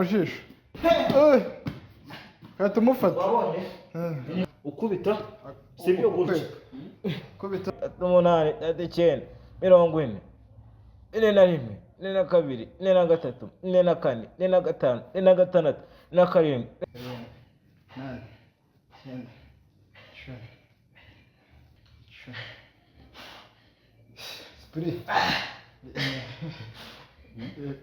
Mu jisho. Ugahita umufata. Wabonye ukubita, sibyo? Gutya. Kubita. 8, 3, 9, 40, 41, 42, 43, 44, 45, 46, 47. 8, 9, 10, 10. Spuri. 2.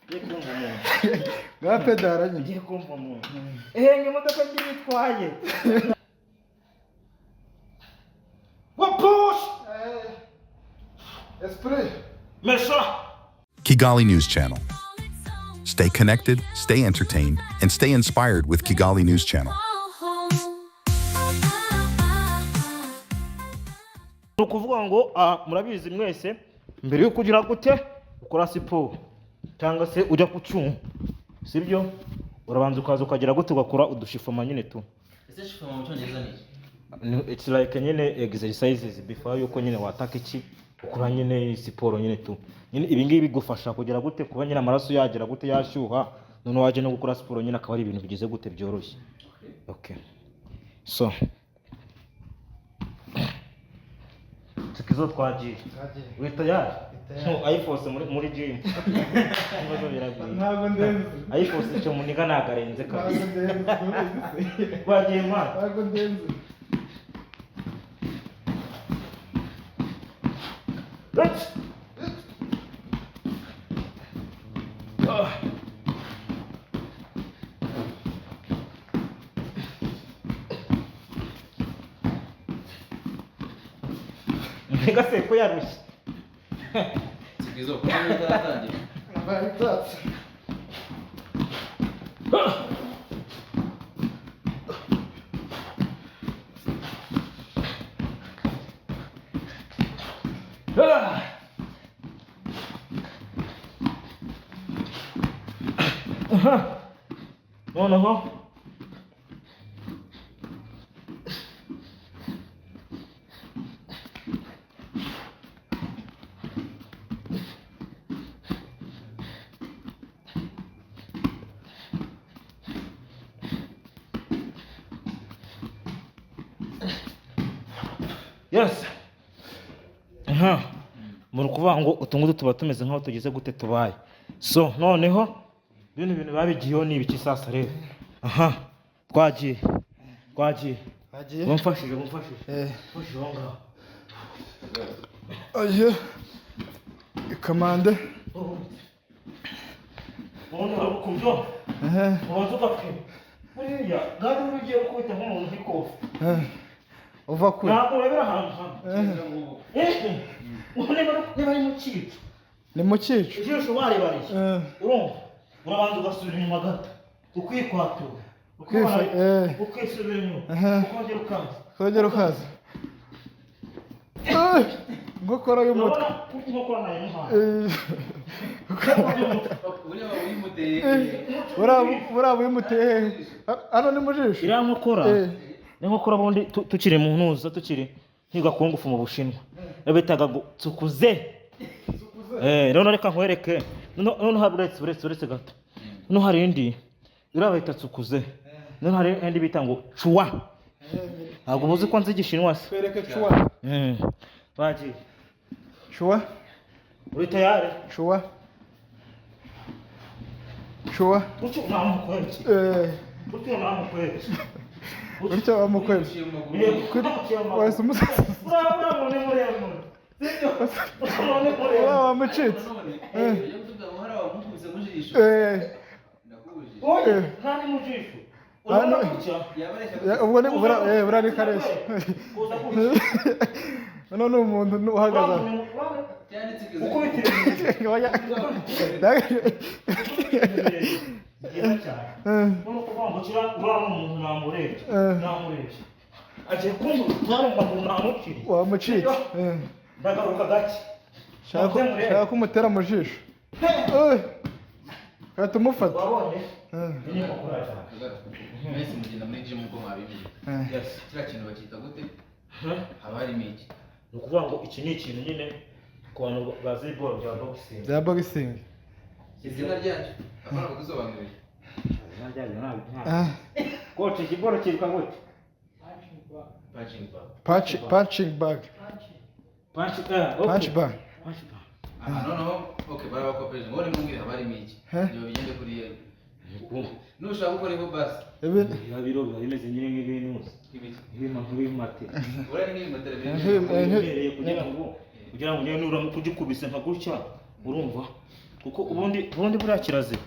Ngiye kumva umuntu. Ngaho pedara nyine. Ngiye kumva umuntu. Ehe, imodoka ngiye itwaye. Push! Esprit. Mesha! Kigali News Channel. Stay connected, stay entertained, and stay inspired with Kigali News Channel. Ni ukuvuga ngo murabizi mwese, mbere yuko ugira gute, ukora siporo cyangwa se ujya ku cyuma, sibyo? Urabanza ukaza ukagira gute, ugakora udushifoma nyine tu. Ese shifoma mu Cyongereza ni iki? It's like nyine exercises before yuko nyine wataka iki, ukora nyine siporo nyine tu. Nyine ibi ngibi bigufasha kugira gute, kuba nyine amaraso yagira gute, yashyuha, noneho wajya no gukora siporo nyine akaba ari ibintu bigize gute, byoroshye. Okay, so tukizo twagiye. Uri tayari? Tayari. Ayifose muri gym ibibazo biragwira. Ntabwo ndenze. Ayifose icyo muniga ntabwo arenze Ntabwo kabisa. ndenze. Twagiye mwana. Ntabwo ndenze. Let's. Ah. Mbega se ko yarushye? Sikizo, kuko bitaratangira. Nabaye icyatsi. Ah. Aha. Noneho yes, aha muri ukuvuga ngo utu ngutu tuba tumeze nk'aho tugize gute, tubaye. So noneho bino bintu biba bigiyeho ni ibiki sasa rero? Aha twagiye, twagiye. Agiye. Mumfashije, mumfashije. Mumfashije aho ngaho. Agiye. Ikamande. Ubundi urabukumva. Ehe. Ubanza ugapima buriya gari uba ugiye gukubita nk'umuntu ikofi. Uva kure. Ntabwo urebera ahantu hamwe. Eh. Ubu niba ari mu cyico, Ni mu cyico. ijisho barebariye. Urumva, urabanza ugasubira inyuma gato, ukikwatura, ukisubira inyuma, ukongera ukaza. Kongera ukaza. Inkokora y'umutwe. Urabona inkokora nayo muhaye. Buriya waba uyimuteye. Buriya buyimuteye hehe? Hano ni mu jisho. Iriya nkokora ni nkokora bundi tukiri mu ntuza, tukiri nkiga kungufu mu Bushinwa, iyo bitaga ngo tsukuze. None reka nkwereke. None hari, uretse gato, none hari indi iriya bayita tsukuze, none hari indi bita ngo cuwa. Ntabwo muzi ko nzi Igishinwa se? Twereke cuwa. Bagiye. Cuwa. Uri tayari? Cuwa. Cuwa. Utyo namukwereke. Utyo namukwereke. Utyo wamukwebye. Uciye mu maguru. Yego. Wahise umusasa. Uriya muntu ni muremure, sibyo? Uriya muntu ni Uriya muremure. wamucitse. None ujya kutubwira ngo hari abamukubise mu jisho. Ndakubujije. Oya, nta ni mu jisho, urabona gutya. Yabareshya. Ubwo ni buriya ni kareshya. Kuza gutya. None ni umuntu uhagaze aho. Cyanditse ikizu. Ukubitira imbere. Oya. Byiza cyane. None ukuvuga ngo kiriya, uriya ni umuntu namurebye. Namurebye agiye kumva mu maguru, namuciriye. Wamucitse. Ndagaruka gake. Shaka Nze murebe. shaka umutera mu jisho. Ugahita umufata. Wabonye? Iyi ni inkokora cyane. Mwese mugenda muri gym uko mwabimenye. Yes. Kiriya kintu bacyita gute? Haba harimo iki? Ni ukuvuga ngo iki ni ikintu nyine Ku bantu bazi iboro bya boxing. Bya boxing. Izina ryacu apana kudusobanurira. Izina ryaryo ntabwo. Ah, Coach, ikiboro cyitwa gute? Punching bag. Punching bag. Punch, okay. Punch bag. Punch bag. Aha noneho okay, barabakopeje ngo nimumbwire haba harimo iki. He? Ibyo bigende kuri yewe. Nushaka gukora basi. Ibi Biba biro biba bimeze nyine nk'ibinuza. Ibiki. Nk'ibimatera. Uriya ni nk'ibimatera biri. Uhereye kugira ngo niyo nuramuka ugikubise nka gutya, urumva, kuko ubundi buriya kirazira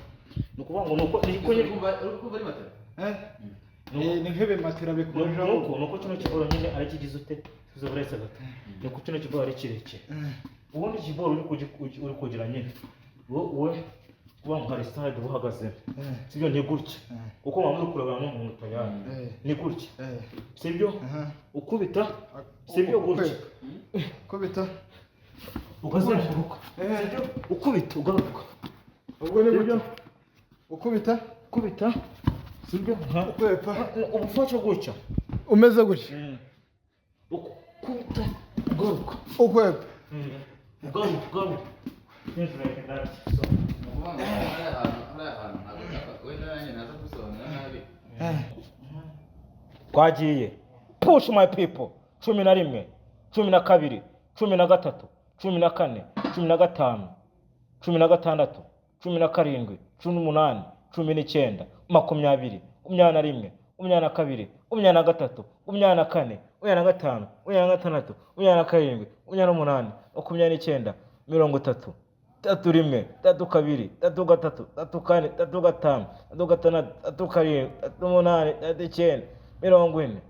ni ukuvuga ngo nuko niko Uri kumva ari matera? Eh? Ni nk'ibimatera bikonje. Nuko kino kiboro nyine ari kigize ute, tuze buretse gato, nuko kino kiboro ari kirekire. Ubundi ikiboro uri kugira nyine wowe kuba ngo hari stade uhagazemo, sibyo? Ni gutya, kuko waba uri kureba nk'umuntu tayari, ni gutya, sibyo? Ukubita, sibyo? Gutya. Kubita. Ukazenguruka, sibyo? Ukubita ugaruka. Ubwo ni gutya. Ukubita. Ukubita, sibyo? Ukwepa. Ubufasha gutya. Umeze gutya. Ukubita ugaruka. Ukwepa. Ugaruka ugaruka. Things like that. So, Ni ukuvuga ngo hariya hantu ntabwo nshaka wenda nanjye naza kubisobanura nabi. Twagiye. Push, my people. 11, 12, 13, 14, 15, 16, 17, 18, 19, 20, 21, 22, 23, 24, 25, 26, 27, 28, 29, 30, 31, 32, 33, 34, 35, 36, 37, 38, 39, 40, 41, 42,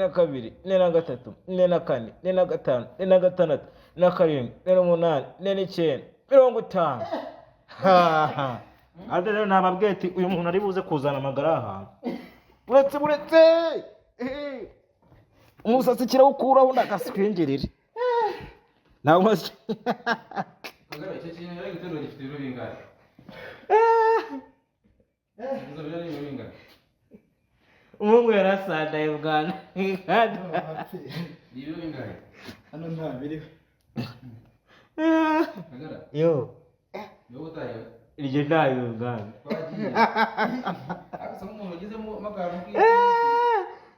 43, 44, 45, 46, 47, 48, 49, 50. Haha. Ate rero nababwiye ati uyu muntu ari buze kuzana amagara ahantu. Buretse buretse! Umusatsi kirawukuraho ndagaswingirire. Ntabwo Kagara, icyo kintu ari guterura gifite ibiro bingahe? Izo biro ni ibiro bingahe? Umuhungu yarasandaye bwana. Ni ibiro bingahe? Hano nta biriho. Kagara, Yo, ni wowe utahiwe. Iryo ntayo bwana. Twagiye. Ariko se nk'umuntu ugezemo akantu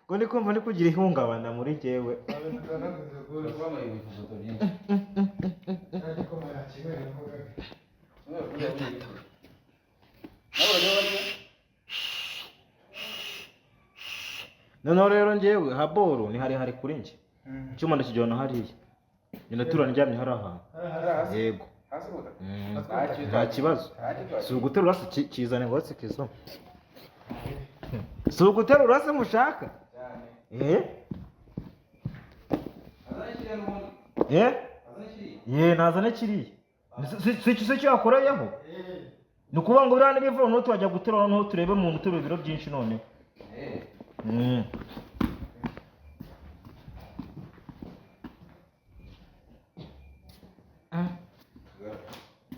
Ngo ndi kumva ndi kugira ihungabana muri jyewe. Uri kwambaye ibifoto byinshi. Nawe urajya barya? Noneho rero njyewe haboro ni harehare kuri njye. Icyuma ndakijyana hariya. Njye ndatura ndyamye hari ahantu. Yego. Hasi ku butaka? Nta kibazo. Si uguterura se kizane ngo kizome. Si uguterura se mushaka? Cyane. Eh? Azane kiriya n'ubundi. Eh? Azane kiriya. Ye, nazane kiriya. Si cyo yakoreyeho? Ni ukuvuga ngo biriya n'ibiva noneho turajya guterura, noneho turebe umuntu uterura ibiro byinshi noneho. Eh.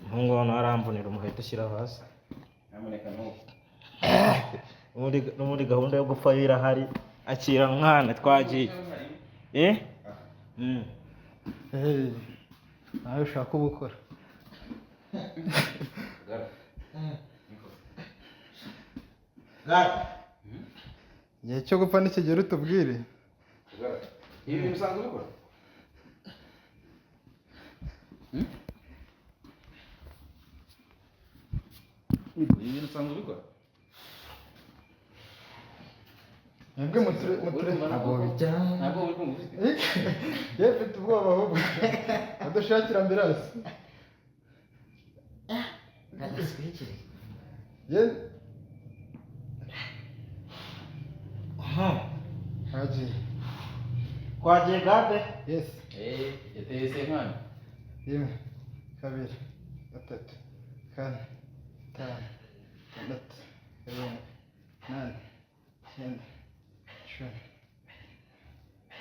Umuhungu hano aramvunira umuheto ashyira hasi. Nyamuneka ntupe. N'ubundi gahunda yo gupfa yo irahari. Akira mwana, twagiye. Eh? Nawe ushaka ubukora. Kagara. Igihe cyo gupfa nikigera utubwire. Kagara. Ibi bintu usanzwe ubikora? Ibi bintu usanzwe ubikora? Mwebwe muture muture. Ntabwo Ntabwo uri kumva ufite. Ye, mfite ubwoba ahubwo. Adushakira ambulance. Ye. Hagiye. Twagiye gade. Yes. Eh, yateye senkani. 1, 2, 3, 4, 5, 6, 7, 8, 9, 10, 2,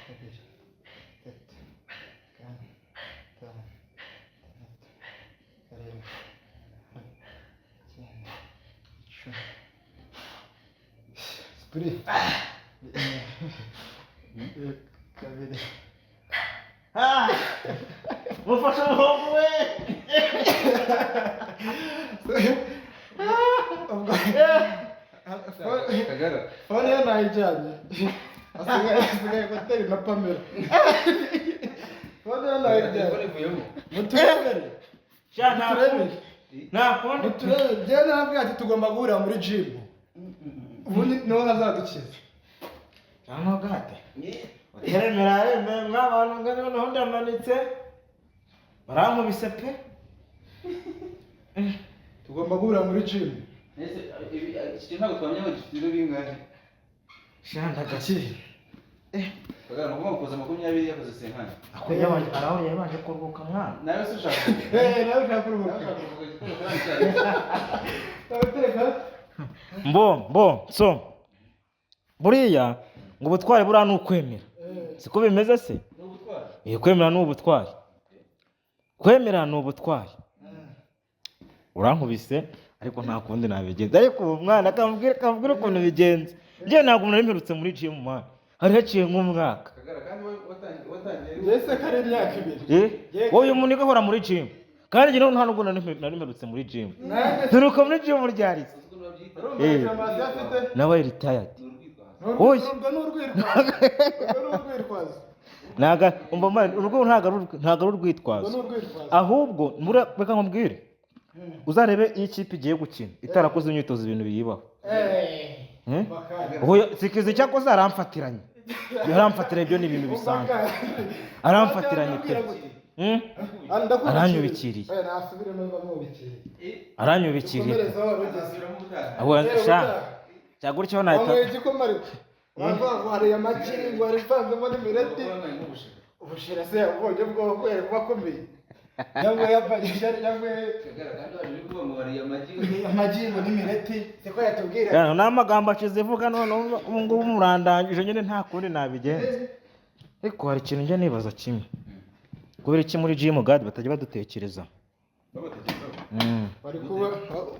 3, 4, 5, 6, 7, 8, 9, 10. Spuri. 1, 2. Mufashe umuhungu we. Ubwo Kagara. Phone ye nayijyanye, asigaye hoteli na Pamela. Phone ye nayijyanye. Telefone ivuyemo. Muturebere. Sha, nta Muturebere. Nta kundi. Muturebere. Njyewe narabwiye ati tugomba guhurira muri gym, ubundi niho hazadukiza. Cyangwa gate uteremera aremeye mw'abantu ngo noneho ndamanitse, barankubise pe. Tugomba guhurira muri gym. Ese iki kintu ntabwo twamenya ngo gifite ibiro bingahe? Sha, ndagaki. Kagara, ni ukuvuga ngo kuza 20 yakoze 50. Ako yabanje araho, yabanje kuruhuka mwana. Nawe se ushaka? Eh, nawe ushaka Nawe kuruhuka. ushaka kuruhuka igitondo kandi cyane. Ndatereka. Mbo so buriya ngo ubutwari buriya ni ukwemera, siko bimeze se? Ni ubutwari. Eh, kwemera ni ubutwari, kwemera ni ubutwari. Urankubise, ariko nta kundi nabigenza. Ariko ubu mwana akamubwira ukuntu bigenza. Njyewe ntabwo nari mperutse muri gym man, hari haciye nk'umwaka. Kagara, kandi wowe watangiye Njye se kari imyaka 2. Eh, wowe uyu muntu ahora muri gym, kandi njye nta nubwo nari mperutse muri gym. Nanjye. Mperuka muri gym ryarize. Uzi ukuntu babyita? Urumva Eh. reclamation afite? Nawe retired. Ni urwitwazo. Oya. Urwo ni urwitwazo, urwo ni urwitwazo. Naga umva man, urwo ntago ari Urwo urwitwazo. ni urwitwazo. Ahubwo reka nkubwire, uzarebe iyo ikipe igiye gukina itarakoze imyitozo, ibintu biyibaho. Eh. Hmm? Bakari. Oya, sikiza icyakoze aramfatiranye, aramfatiranye, ibyo ni ibintu bisanzwe, aramfatiranye pe. Hmm? Aranyubikiriye. Oya, nasubiremo bamwubikiriye. Aranyubikiriye. Dukomereze aho wari ugeze. Azasubiramo ubutaha. Aho Yewe, sha ubutaha. cyagutyo nahita Wanyweye igikoma, ariko wavuga ngo hariya amagi, ngo hari ivanzemo n'imireti. Wanyweye nk'ubushera. Ubushera se yabubonye bwoko yari kuba akomeye, yanyweye yanyweye. Kagara, kandi waje uri kuvuga ngo wariye amagi. Amagi ngo n'imireti, siko yatubwira. Ya, ni amagambo ashize ivuga. None ubu ngubu murandangije nyine, nta kundi nabigenza. Ariko hari ikintu njya nibaza kimwe: kubera iki muri gym God batajya badutekereza? Babatekerezaho. Bari kuba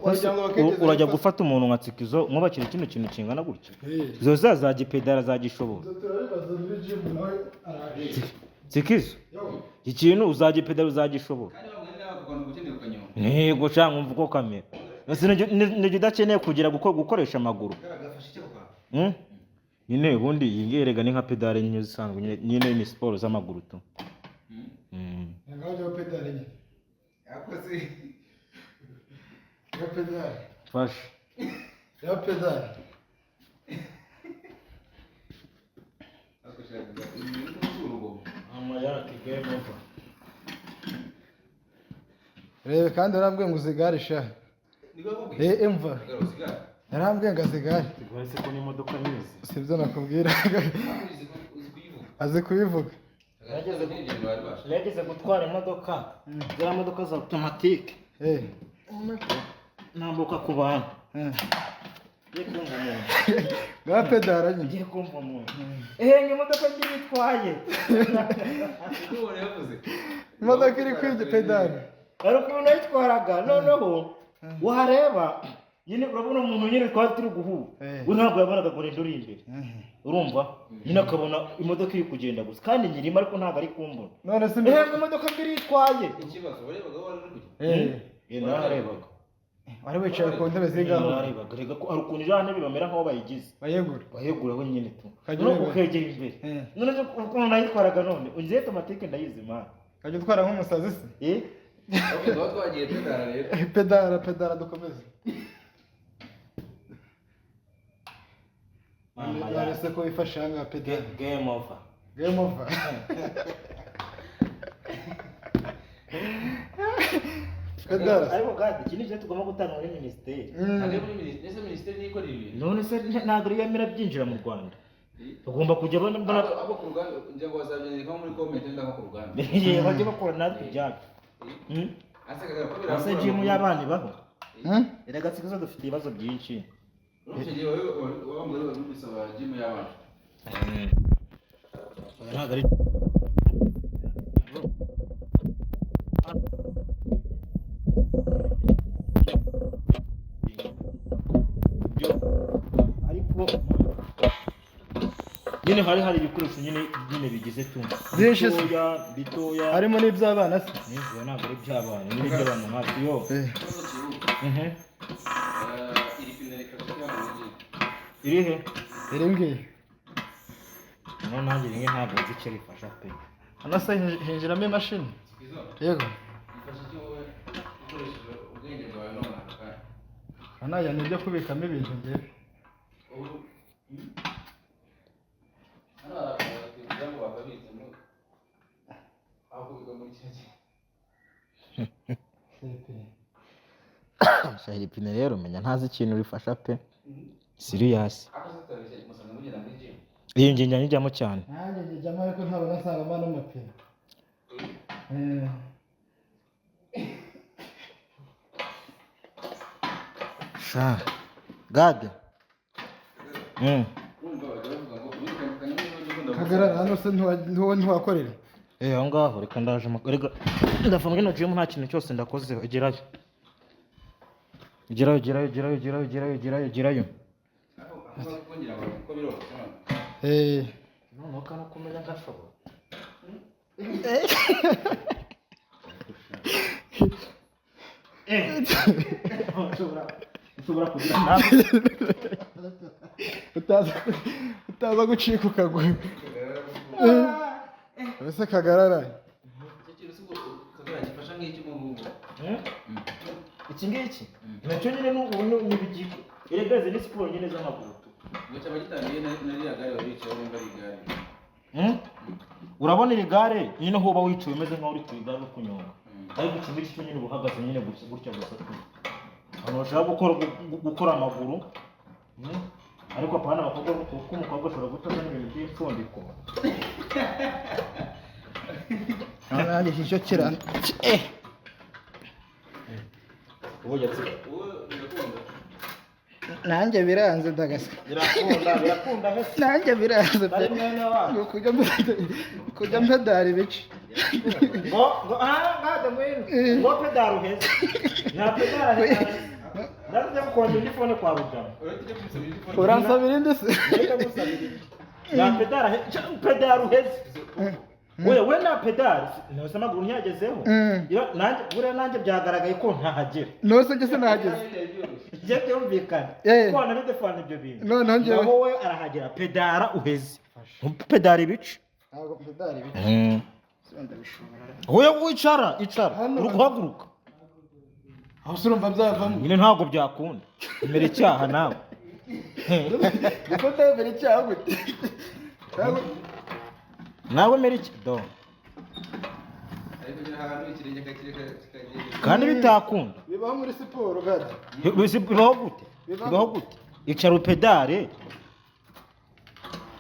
wagira ngo bakigeze. Urajya gufata umuntu nka Tsikizo, mwubakira kino kintu kingana gutya, Eh. izo zagipedara zagishobora? Ibyo turabibaza muri gym, nawe araje. Tsikizo, Yo. iki kintu uzagipedara, uzagishobora? Kandi bamwe nawe bakakubona ubukeneye ukanyonga. Ntego cyangwa umva uko kamera. Ese nijye udakeneye kugira gukoresha amaguru? Kagara, gafashe icyo kwa. Hmm? Nyine ubundi iyi ngiyi erega ni nka pedale nyine isanzwe nyine, ni siporo z'amaguru tu. Ngaho jya pedale nyine. Yakoze. Ya pedale. Fashe. Ya pedale. Akoreshaga ibintu by'urugomo. Game over. Rebe, kandi yarambwiye ngo uzigare sha. Niko yakubwiye? Eh, imva. Kagara, usigare. Yarambwiye ngo azigare. Uretse ko n'imodoka nyizi. Sibyo nakubwira. Uzi kuyivuga. Azi kubivuga. Kagara, n'ibintu bari basha. Nageze gutwara imodoka, ziriya modoka za automatique, Eh. ntambuka ku bantu, Eh. ngiye kumva umuntu. Ngaho pedale nyine. Ngiye kumva umuntu, ehe, ngo imodoka ngiye itwaye. Niko ubona yavuze. Imodoka iri kwiga pedale. Hari ukuntu nayitwaraga, noneho wareba nyine urabona umuntu nyine twari turi guhura, Eh. we ntabwo yabonaga ngo uri imbere, urumva nyine akabona imodoka iri kugenda gusa kandi nyirimo, ariko ntabwo ari kumbona. None se Ehe, ngo imodoka mbiri itwaye. Ikibazo, warebaga aho wari uri kujya? Eh. Eh, nararebaga. Wari wicaye ku ntebe zingaho? Nararebaga rega, ko hari ukuntu iriya ntebe bamera nk'aho bayigize Bayegura. bayeguraho nyine tu. Ukajya Noneho ureba. ukegera imbere. Eh. None se ukuntu nayitwaraga, none ungiye automatique ndayizi man. Ukajya utwara nk'umusazi se? Eh. Okay, tuba twagiye pedara rero. Pedala, pedala, dukomeze. Mama. None se ko wifashe aha ngaha pedale? Game over. Game over. Pedala. Ariko God, iki ni cyo tugomba gutanga muri minisiteri. Ntabwo ari muri minisiteri, ese minisiteri niyo ikora ibi bintu? None se ntabwo yemera byinjira mu Rwanda, tugomba kujya bona. Abo ku ruganda ngira ngo bazabyandika nko muri comment, wenda nko ku ruganda. Yewe, bajye bakora natwe ibyacu. Hmm? Ase Kagara, ko Ese birangora gym ngo- y'abana ibaho? Hmm? Erega Tsikizo dufite ibibazo byinshi. Urumva icyo gihe wowe waba uri gusaba gym y'abana. Oya, ntabwo ari ariko Nyine hari ibikoresho nyine bigize tu. Byinshi se. Bitoya, bitoya. Harimo n'iby'abana se? Nibyo, ntabwo ari iby'abana, nyine iby'abantu nkacu yo. Ikibazo cyihuta. Iri pine rifasha iki hano muri gym? Iri he? Iri ngiyi. No nanjye rimwe ntabwo nzi icyo rifasha pe. Hano se hinjiramo imashini? Izo Yego. ifasha iki wowe ukoresheje ubwenge bwawe none aka kanya? Hano ni ibyo kubikamo ibintu ngewe. Ubu hano hari akabati kugira ngo bakabitsemo aho kubika muri kino gihe. Shahiri pine rero menya ntazi ikintu rifasha pe. Serious. Ako se tutabeshya, musanzwe mugenda muri gym? Iyi ngingo njyamo cyane. Nanjye njyamo ariko ntabona nsangamo n'amapine. Sha. Gade. Urumva bajya bavuga ngo ubundi kanya niba ukunda. Kagarara hano se ntiwakorera? Aho ngaho reka ndaje reka ndava muri ino gym nta kintu cyose ndakoze. Gerayo. Gerayo, gerayo, gerayo, gerayo, gerayo, gerayo, gerayo. Aho aho kongera ngo kuko biroroshye none. Noneho kano kumenya ngashobora. Ushobora kugira nawe. Utaza gucika ukagwa. Ese Kagarara. Icyo kintu si ubwo Kagara gifasha nk'iki ubu ngubu? Iki ngiki nacyo nyine ni ubu ni ibigiko. Erega izi ni siporo nyine z'amaguru tu. Ngo cyaba gitangiye na ririya gare wari wicayeho, wumva ari igare. Urabona iri gare nyine aho uba wicaye umeze nk'aho uri ku igare uri kunyonga, ariko iki ngiki cyo nyine uba uhagaze nyine gutya gutya gusa tu. Abantu bashaka gukora amaguru, Ariko apana abakobwa, kuko umukobwa ashobora guta azana ibintu by'ipfundiko. Nanjye iki cyo kirana. Ubu yatse. Wowe birakunda? Nanjye biranze ndagasa. Birakunda, birakunda hese. Nanjye biranze pe. Bari mwene wacu. Ngo kujya mpedara ibice. Ngo ah ngade mwene ngo pedaro heza nta pedaro heza, ndaje gukongera indi phone kwa Rugama. Uretse ujya kumusabira indi phone. Uransabira indi se? Reka musabira nta pedaro pedaro heza we nta pedaro ntose amaguru ntiyagezeho. Nanjye buriya nanjye byagaragaye ko ntahagera. Nose njye sinahageze. Byari byoroshye. Njye byumvikana ko wanabidefana ibyo bintu. Noneho njyewe- Naho we arahagera, pedara uheze, pedara ibice. Ntabwo pedara ibice. Ndabishobora. Wowe wicara, icara. Hano- Uri guhaguruka. Aho se urumva byavamo? Nyine ntabwo byakunda, emera icyaha nawe. Kuko ndemera icyaha gute? Nawe emera icyaha do. Ari kugera ahantu ikirenge akakireka kikagenda. Kandi bitakunda. Bibaho muri siporo gade. Bibaho gute? Bibaho. Bibaho gute? Icara upedare.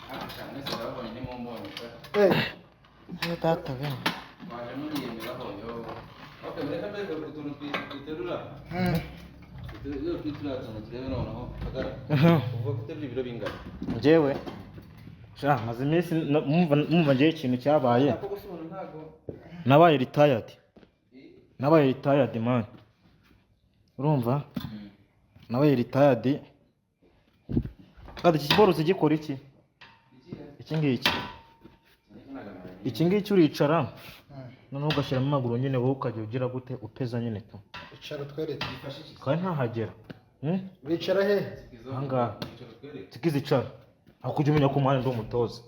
Ariko sha mwese ndababonye nimumbonye pe. Data we. Mwaje munyiyemeraho yo. Okay, mureke mbere utuntu twiterura. Iyo twiterura tuntu turebe noneho Kagara. Uvuga ko uterura ibiro bingana? Njyewe sha maze iminsi mwumva njyewe ikintu cyabaye. Ako gusa umuntu ntago. Nabaye retired, nabaye retired man, urumva nabaye retired. Kandi iki siporo zigikora iki iki ngiki iki ngiki, uricara noneho ugashyiramo amaguru nyine, wowe ukajya ugira gute, upeza nyine tu. Icara utwereke. Kandi ntahagera. Bicara he? Ahangaha tikizi, icara aho kujya umenya ko umwanya ndi umutoza.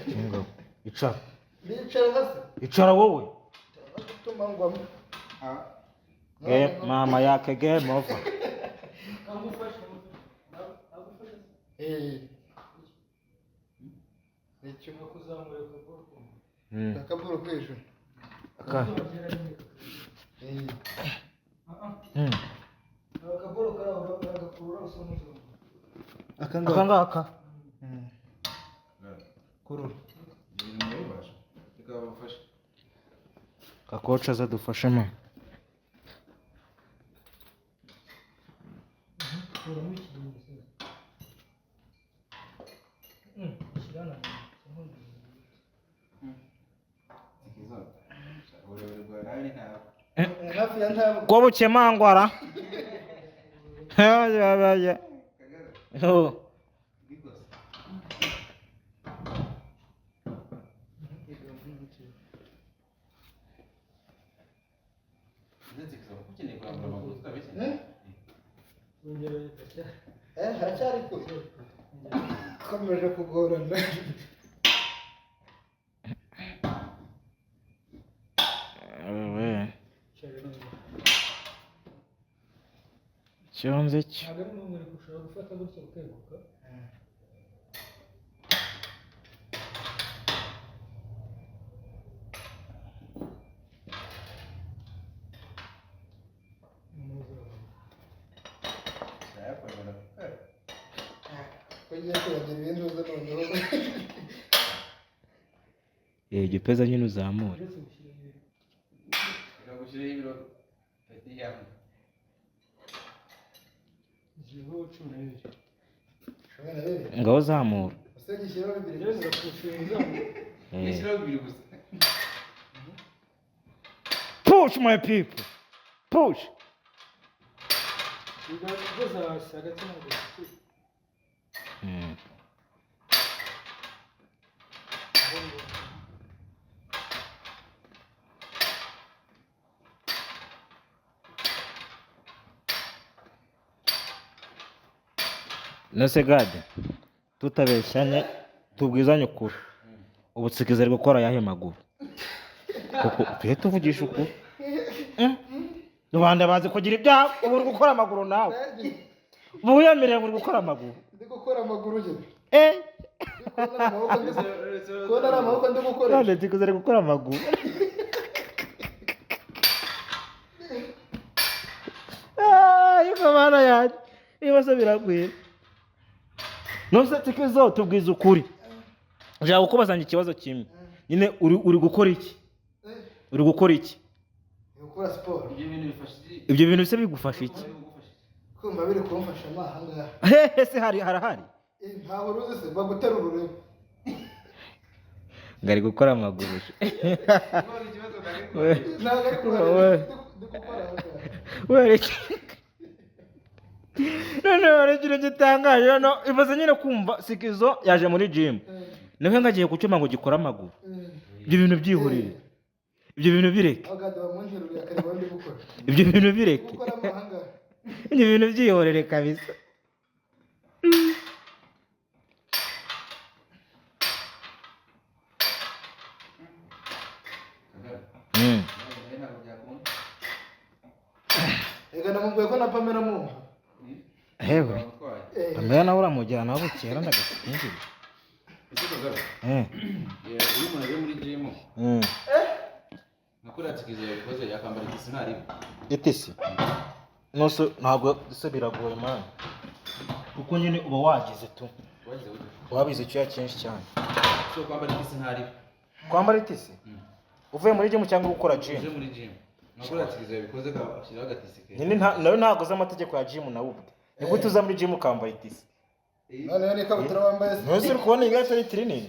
Ingabo icara. Bicara hasi. Icara wowe. Gutuma ngwamo. Game, mama yake game over. Nicyo akaburo ko hejuru. Aka. Aka Aka ngaka. Kurura. Ibintu murabibasha. Reka babafashe. Kakoca azadufashemo. Sikizo. Uburebure bwawe nawe ni ntawe. Hafi ya ntabwo. Ko bukemangwara. Ya, ya, ya. Oh. Bwigose. Ukeneye kurambura amaguru tutabeshya. Haracyari kure, komeje kugorana. Wewe. Cyonze cyo. Ntabwo ari n'umwe ushobora gufata gutya ukeguka. Cyayakorera. Ko ngiye kwibagira ibindi uzi noneho. Gipeza nyine uzamure. Uretse gushyiraho ibiro. Reka gushyireho ibiro peti yawe. Gishyiraho 12. 12. Ngaho zamura. Ese gishyiraho bibiri? Rero zirakurushinga uzamuka. Gishyiraho bibiri gusa. Push my people. Push. Ugeze hasi hagati na hagati. Nose gade tutabeshyanye, tubwizanye ukuri, ubu Tsikizi ari gukora ayahe maguru? Kuko tujye tuvugisha ukuri. Rubanda bazi kugira ibyaha. Ubu uri gukora amaguru nawe, ubu wiyemereye uri gukora amaguru. Ndi gukora amaguru njye. Kubona Kubona ari amaboko ndi gukoresha. None Tsikizi ari gukora amaguru. Ah, ariko mana yanjye, ibibazo biragwira. Nose Tsikizo, tubwize ukuri, nshaka kukubazanya ikibazo kimwe nyine. Uri gukora iki? Uri gukora iki? Ndi gukora siporo. Ibyo bintu bifasha iki? Ibyo bintu se bigufasha iki? Kumva biri kumfasha amahangaha. Hehe se hari harahari? Ntaho uruzi se baguterura ururimi. Ngo ari gukora amaguru. Ikibazo ikibazo Ntabwo ari We. kuhareba, ndi gukora ahangaha. Wereke noneho hari ikintu gitangaje noneho ibaze nyine kumva Sikizo yaje muri gym, nawe ngo agiye ku cyuma ngo gikore amaguru. Ibyo bintu byihorere, ibyo bintu bireke. Aho gade bamunteruriye akareba aho ndi gukora. Ibyo bintu Ndi bireke. gukora amahangaha. Ibyo bintu byihorere kabisa. Ntabwo byakunda. Reka namubwiye ko na Pamela mwumva. Hewe. Wamutwaye. Pamela nawe uramujyana aho bukera ndagasinzira. Ese Kagara, iyo umuntu aje muri gym nka kuriya Tsikizi yabikoze yakambara itisi ntaribe. Itisi nose ntabwo se biragoye mani, kuko nyine uba wagize tu. Wagize gute? Wabize icyuya cyinshi cyane. So kwambara itisi ntaribe. Kwambara itisi uvuye muri gym cyangwa gukora Uje gym? muri gym nka kuriya Tsikizi yabikoze ashyiraho agatisi ke. Nyine nawe ntabwo uzi amategeko ya gym nawe ubwe. Ni gute uza muri gym ukambara itisi? Noneho n'ikabutura wambaye se. Ntuzi, uri kubona iyi ngiyi atari training?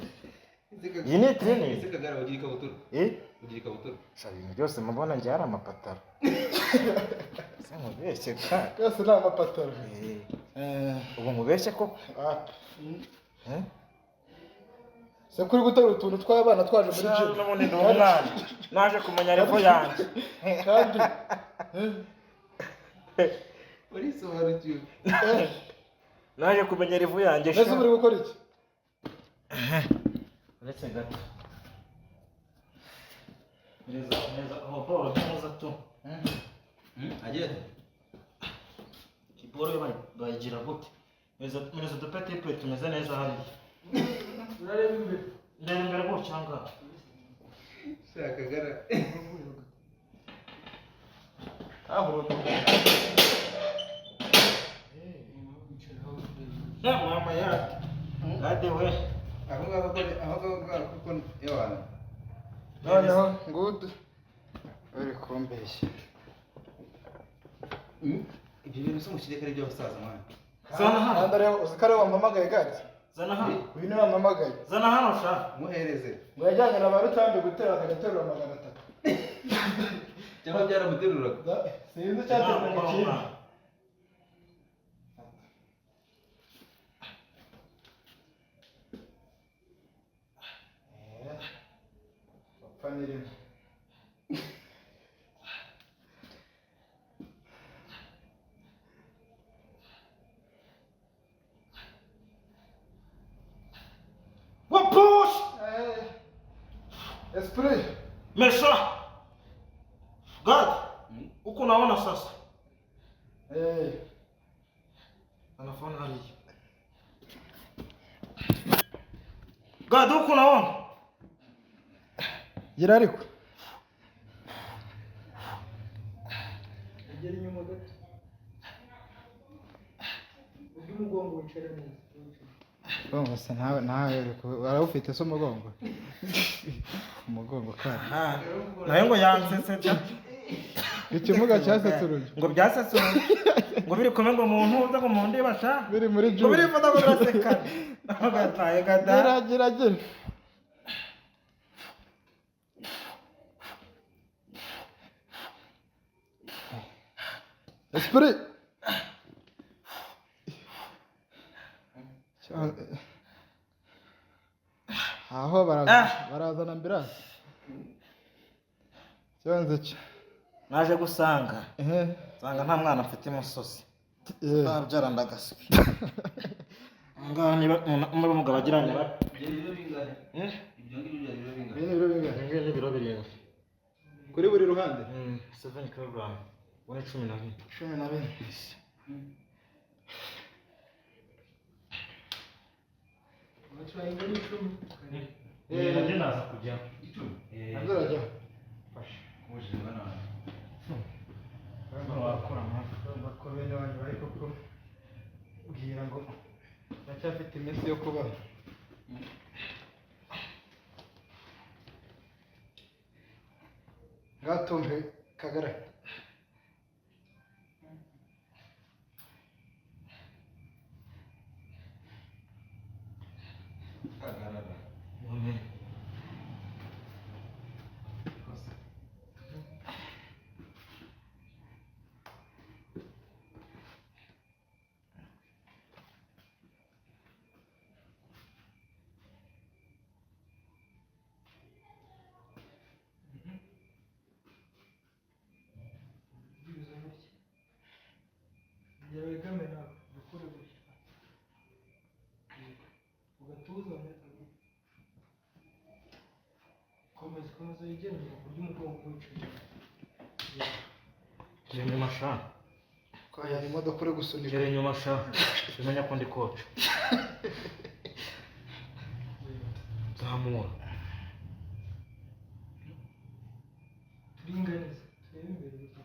Iyi ni training. Ese Kagara, ugira ikabutura? Eh. Ugira ikabutura? Sha, ibintu byose mbona njye hari amapataro, se nkubeshye ka? Yose ni amapataro. Ubu nkubeshye koko? Eh? Se kuri guterura utuntu tw'abana twaje muri gym. N'ubundi ndi umwana, naje kumenya level yanjye. Kandi Urisobanukiwe. Naje kumenya level yanjye. Mbese muri gukora iki? Uretse gato, neza neza aho boro neza tu. Agira ati Boro bayigira gute? Neza neza, udupeti pe tumeze neza hariya. Urareba imbere. Ndeba imbere gutya ngaha. Sha Kagara. Aho. Ya mama yake gade we. Aho ngaho ko aho ngaho kuko ewana. Noneho ngudu uri kumbeshya. Ibyo bintu se mushyire ko ari iby'abasaza mwana. Zana hano. Kandi ariho uzi ko ariwe wampamagaye gade. Zana hano. Uyu niwe wampamagaye. Zana hano sha. Muhereze. Ngo yajyanye na ba Rutambi gutera akajya aterura 300. Cyangwa byaramuteruraga. Sinzi icyateruraga ikindi. Bapfa n'irimo. Esprit. Mesha. God. Uko unaona sasa? Eh. Anafanya hali. God, uko unaona? Gira ariko. Ugera inyuma gato. Ujye umugongo wicare neza. Umugongo se nawe arawufite se umugongo? Umugongo kandi. Nayo ngo yansetse da. Ikimuga cyasetse urugi. Ngo byasetse urugi. Ngo biri kumwe ngo muntu uza ngo mu ndiba sha. Biri muri Ngo juru. biri fata ngo birasekana. Gataye gada. Gira gira gira. Esprit. Aho barazana ambulance. Cyanze cyo. Naje gusanga. Nsanga nta mwana mfite imusozi. Babyara ndagaswe. Ngaha niba umugabo agiranye ba. Ibyo bingahe? Ibyo ngibyo byari ibiro bingahe? Ibiro bingahe? Ibyo ni ibiro 7. Kuri buri ruhande? 7 kg. Ubone 14. 14. Abacuranzi ni 10. Nabyo naza kujya. 10? Nabyo urajya. Kuje bana. Wakora mwana. Urumva ko bene wanyu bari kukubwira ngo ndacyafite iminsi yo kubaho. Ngatumve Kagara. Kagarara. Komeza wigendere ku buryo umugongo wicaye. Gera inyuma sha. Kwa imodoka uri gusunika. Gera inyuma sha. Umenya ko ndi coach. Zamura. Turinganize. Turebe imbere gusa.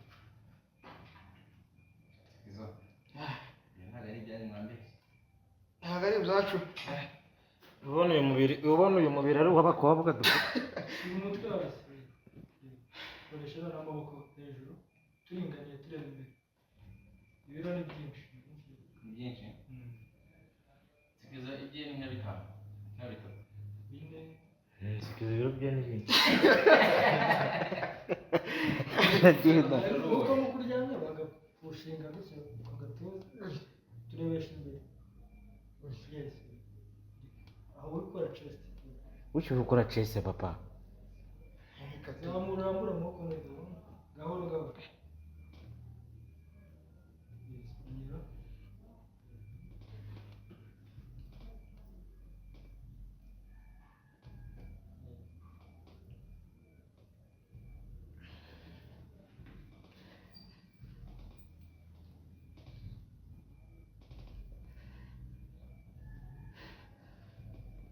Izo. Ntabwo ari ibyanyu mwambeshye. Ntabwo ari ibyacu. Ubona uyu mubiri ari uw'abakobwa dufite. Umutwe hasi. Koresha n'amaboko hejuru. Turinganiye tureba imbere. Ibiro ni byinshi. Ni byinshi? Sikiza ibye ni nka 5. Nka 3. 4. Sikiza ibiro bye ni byinshi. Umutwe mu kuryamye bagapushinga gutya ku gatuza. Turebesha imbere. Yes. Aho ukora chest. Uchi ukora chest papa. Zamura urambura amaboko neza. Gahoro gahoro. Yes, ongera.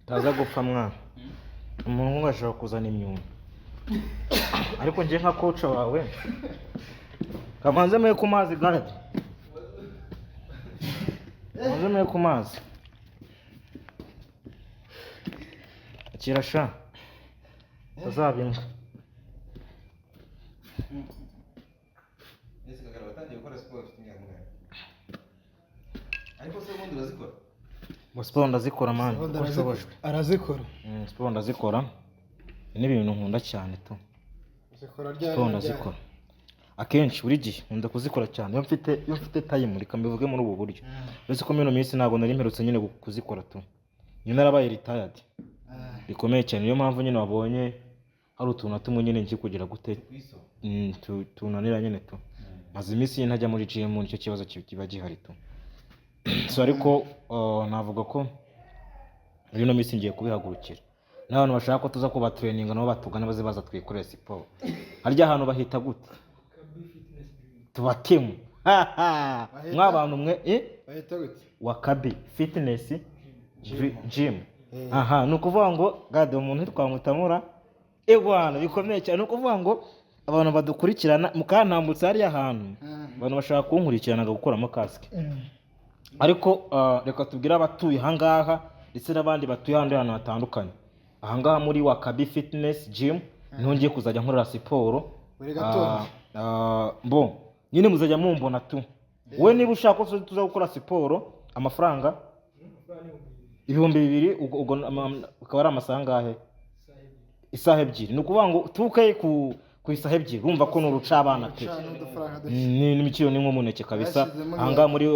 Taza gupfa mwana. Umuhungu ashobora kuzana imyuma. Ariko nje nka coach wawe. Kamanze mwe ku mazi guard. Kamanze mwe ku mazi. Akira sha. Tazabimwa. Ese Kagara watangiye gukora siporo ufite imyaka ingahe? Ariko se ubundi urazikora? Siporo ndazikora man. Ushobojwe. Arazikora. Siporo ndazikora. Ni ibintu nkunda cyane tu. Zikora ryari? Siporo ndazikora. Akenshi buri gihe nkunda kuzikora cyane. Iyo mfite time reka mbivuge muri ubu buryo. Uretse ko mino minsi ntabwo nari mperutse nyine kuzikora tu. Nyine narabaye retired. Bikomeye cyane niyo mpamvu nyine wabonye hari utuntu na tumwe nyine ngiye kugira gute tunanira nyine tu. Maze iminsi nyine ntajya muri gym nicyo kibazo kiba gihari tu. So ariko navuga ko muri ino minsi ngiye kubihagurukira. N'abantu bashaka ko tuza kubatraininga nabo batugana, baze baza twikorere siporo. Harya ahantu bahita gute? Wakabi Fitness Gym. Tubatemu mwabantu mwe, eh? Bahita gute? Wakabi Fitness Gym. Aha ni ukuvuga ngo gade umuntu twamutamura egwana bikomeye cyane. Ni ukuvuga ngo abantu badukurikirana mukantambutsa hariya hantu, abantu bashaka kunkurikirana gukuramo kasike. Ariko reka tubwire abatuye ahangaha ndetse n'abandi batuye ahandi hantu hatandukanye, ahangaha muri Wakabi Fitness Gym niho ngiye kuzajya nkorera siporo. Buri gatondo. Bo nyine muzajya mumbona tu. Wowe niba ushaka ko tuza gukora siporo, amafaranga? Amafaranga ni 2000. 2000. Ubwo akaba ari amasaha angahe? Isaha 2. Ni ukuvuga ngo tuke ku isaha 2, urumva ko ni urucabana pe. Cana udufaranga duke. Ni n'imikino, ni nk'umuneke kabisa. Bashyizemo. Ahangaha muri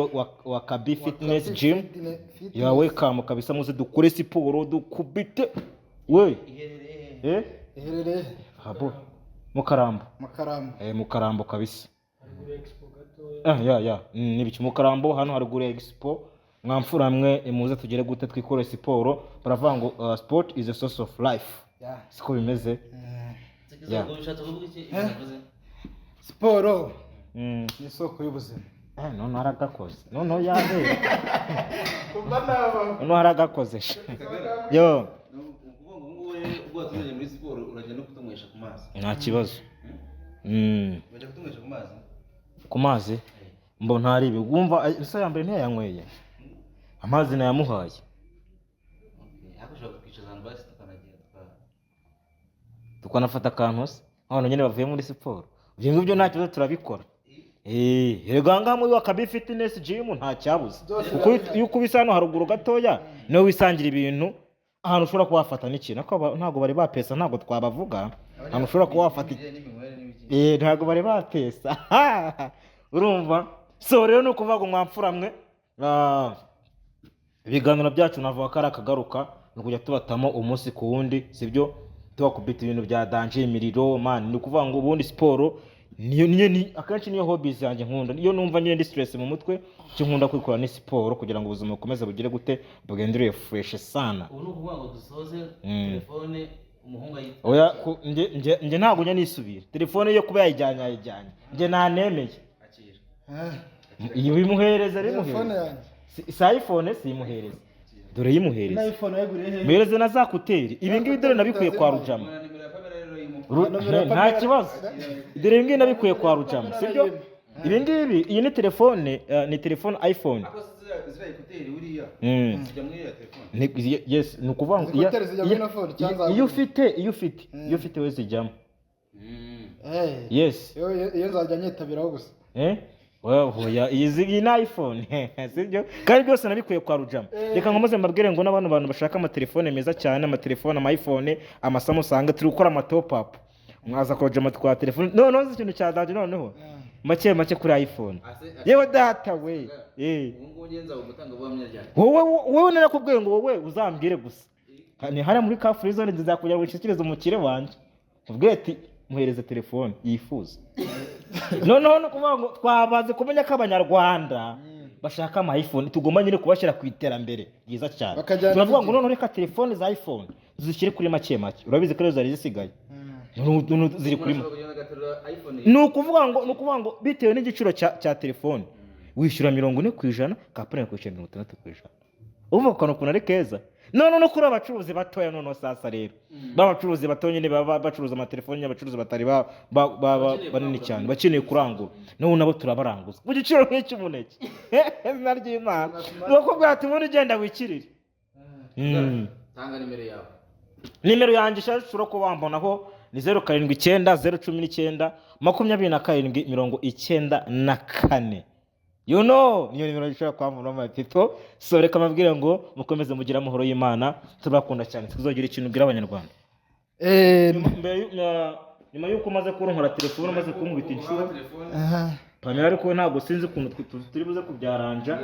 Wakabi Fitness Gym. Fitness. Ya, welcome kabisa, muze dukore siporo dukubite we. Iherereye he? Eh. Iherereye? Habo Mukarambo. Mukarambo. Eh, Mukarambo kabisa. Haruguru ya Expo gatoya. Ah, ya, nibiki Mukarambo hano haruguru ya Expo. Mwamfura mwe, muze tugere gute twikore siporo. Baravuga ngo sport is a source of life. Siko bimeze? Sikizo, ubishatse kuvuga iki ibyo navuze? Siporo ni isoko y'ubuzima. Eh, none haragakoze, noneho yabe. Kuva naba. Noneho haragakoze yo. Ni ukuvuga ngo ubu ngubu rero ubwo watuzanye muri siporo, urajya no kutunywesha ku mazi. Nta kibazo. Urajya kutunywesha ku mazi. Ku mazi mbo ntaribi wumva isa ya mbere ntiyayanyweye amazi nayamuhaye. Okay, ariko ushobora kutwicaza ahantu basi tukanagira Tukanafata akantu se nk'abantu nyine bavuye muri siporo. Ibyo ngibyo nta kibazo, turabikora. Eh, erega ahangaha muri Wakabi Fitness Gym nta cyabuze, kuko iyo ukubise hano haruguru gatoya niwe wisangira ibintu, ahantu ushobora kuba wafata n'ikintu. Ariko ntabwo bari bapesa, ntabwo twabavuga ahantu ushobora kuba wafata. N'iminywere n'ibiki. Eh, ntabwo bari batesa, urumva. So rero ni ukuvuga ngo mwamfura mwe, ibiganiro byacu navuga ko ari akagaruka, ni ukujya tubatamo umunsi ku wundi, sibyo? Tubakubita ibintu bya danger, imiriro man. Ni ukuvuga ngo ubundi siporo niyo ni akenshi niyo hobbies yanjye nkunda. Iyo numva nyine ndi stress mu mutwe, icyo nkunda kwikora ni siporo, kugira ngo ubuzima bukomeze bugire gute, bugendere fresh sana. Ubu ni ukuvuga ngo dusoze telefone umuhungu ayita. Oya, nge ntabwo njya nisubira. Telefone yo kuba yayijyanye, yayijyanye, nge nanemeye. Akira. Iyi bimuhereza. Telefone Bimuhereza. yanjye. Si iPhone, simuhereza, dore yimuhereza. Na iPhone yayiguriye he? Muhereze na za kuteri. Ibi ngibi dore nabikuye kwa Rujama. Na nimero ya Pamela rero yimuha. Nomero ya Nta Pamela. kibazo, dore ibi ngibi nabikuye kwa Rujama, sibyo? Ibi ngibi, iyi ni telefone, ni telefone iPhone. Ako ziriya écouteurs buriya zijya muri iriya telefone? Yes, ni ukuvuga ngo Izi écouteurs zijya muri ino phone cyangwa iyo ufite we zijyamo. Yes. Iyo nzajya nyitabiraho gusa. Eh? Oya, iyi ni iPhone, sibyo? Kandi byose nabikuye kwa Rujama. Reka nkomeze mbabwire ngo n'abantu bantu bashaka amatelefone meza cyane, amatelefone, ama iPhone, ama Samsung, turi gukora ama top up. Mwaza kwa Rujama twa telefone. Noneho nzi ikintu cya danger, noneho make make kuri iPhone. Yewe data we. Eh. Ubu ngubu ngenza umutangabuhamya ryari? Wowe narakubwiye ngo wowe uzambwire gusa. Ni hariya muri car free zone, nzakujya ngo nshikirize umukire wanjye. Ubwiye ati muhereze telefone yifuza. Noneho no kuvuga ngo twabaze kumenya ko Abanyarwanda bashaka ama iPhone, tugomba nyine kubashyira ku iterambere ryiza cyane. Bakajyana Turavuga ngo n'igihe. noneho reka telefone za iPhone zishyire kuri make make. Urabizi ko rero zari zisigaye. Noneho ziri kuri Umuntu ashobora kugenda agaterura iPhone. Ni ukuvuga ngo bitewe n'igiciro cya telefone, wishyura 40%, kampani yakwishyura 60%. Uvuga akantu ukuntu ari keza. None no kuri abacuruzi batoya, noneho sasa rero b'abacuruzi bato nyine baba bacuruza amatelefoni, abacuruzi batari banini cyane bakeneye kurangura, n'ubu nabo turabaranguza ku giciro nk'icy'umuneke. Izina ry'Imana, ni ukubwira ati ubundi ugenda wikirire. Tanga nimero yawe. Nimero yanjye ushobora kuba wambonaho ni 0790192794. You know, niyo nimero ushobora kuhambonaho, my people. So reka mbabwire ngo mukomeze mugire amahoro y'Imana, turabakunda cyane. Tuzogira ikintu ubwira Abanyarwanda nyuma y'uko umaze kunkora telefone, umaze kunkubita inshuro. Telefone. Pamela, ariko we ntabwo sinzi ukuntu turi buze kubyaranja.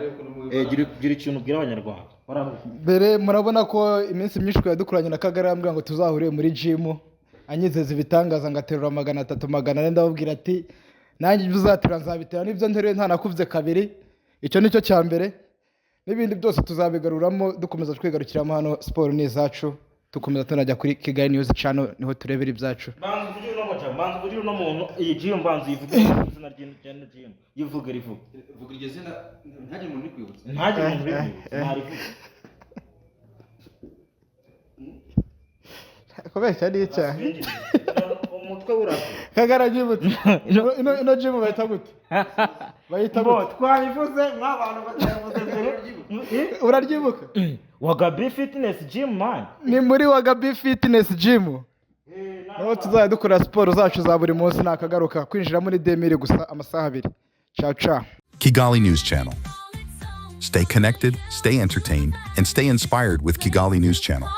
Gira ikintu ubwira Abanyarwanda. Warahuye. Mbere murabona ko iminsi myinshi twari dukoranye na Kagara, ambwira ngo tuzahurire muri jimu, anyizeza ibitangaza, ngaterura 300, 400. Ndababwira ati nanjye ibyo uzaterura nzabitera, n'ibyo nteruye ntanakubye kabiri. Icyo ni cyo cya mbere, n'ibindi byose tuzabigaruramo, dukomeza twigarukiramo hano. Siporo ni izacu. Dukomeza tunajya kuri Kigali News Channel, niho turebera ibyacu. Banza uvugire uno muja, banza uvugire uno muntu. Iyi gym, banza uyivuge izina ry'ino gym, yivuge, rivuge. Vuga iryo zina, ntagire umuntu urikwibutsa. Ntagire umuntu urivuge, ntarivuge. Kubeshya ni icyaha. Umutwe urasa. Kagara, nyibutse, ino gym bayita gute? Bayita Bo gute? Twabivuze mw'abantu batabivuze mbere. Uraryibuka? Wagabi Fitness Gym, man. Ni muri Wagabi Fitness Gym, niho tuzajya dukora siporo zacu za buri munsi. Nakagaruka kwinjira muri 2000 gusa, amasaha 2. Ciao ciao. Kigali News Channel. Stay connected, stay entertained, and stay inspired with Kigali News Channel.